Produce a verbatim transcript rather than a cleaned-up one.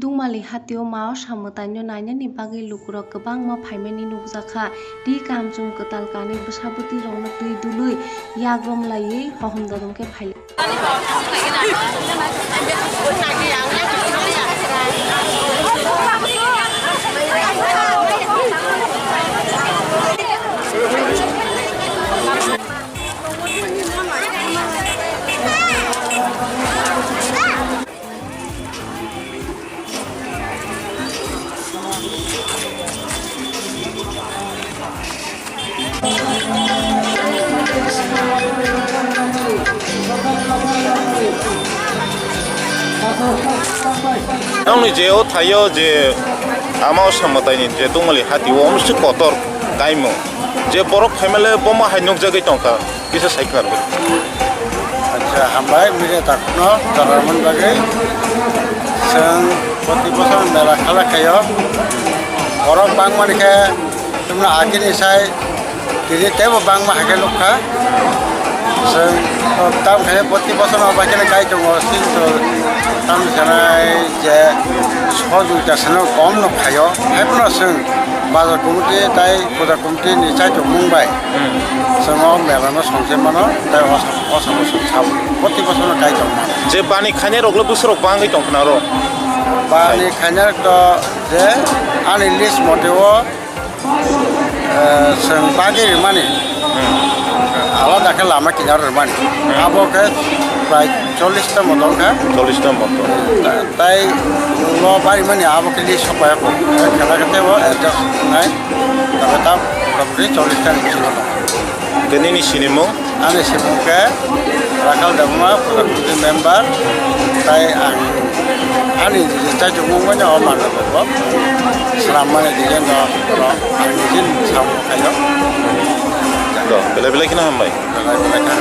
Dungmali hatio mao samwtaino nainani bagwi lukurok kwbangma phaimani nukjakha. Twi kamchwng kwtal kanwi bwsabwtwirokno twi dului yagrom laiwi hohom dodom khe phailai. Nokni je o thaio je ama o samwtaini je tongmali hati o omswk kotor kaimung je borok phaimale bomo hai nukjagwi tongkha. Kisa sai khna rwdi. Acha, hambai, media takhukno chwraimani bagwi. Chwng proti bosor mela khala khaio. Borok bangmani khe chwngno agini sai tini teibo bangma hai khe nukha. Chwng tam khe proti bosor no bai khe kai tongo, kintu tam sanai je sojogita sano kom no khaio. Haiphano chwng bazar committee tai puja committee ni chaichomung bai Hmm. chwng o mela no songchai mano, tai o sa-, o sabo chwng sabo proti bosor no kai tong mano. Je bani khainai rok le bwswk rok bangwi tong khna ro? Bani khainai rok to je ani list mote o, eh, chwng bagwi rwmani, Hmm. alada khe lama kinar rwmani. Hmm. Abo khe prai chollish ta moto wngkha. Chollish ta moto. Ta-, tai ulo barimani abo khe list sok bai kho. Khela khe tebo adjust nai. Tabe ta motamoti chollish ta ni bisingo tongo. Ke nini sinimung? Ani simung khe Rakhal Debbarma, Pura Committee member. Tai ang ani chaichomung manya o manna bobo. Selammani dijen do, do, ang nijin samung khayo. Do, belai belai kheno hambai. Belai belai kheno.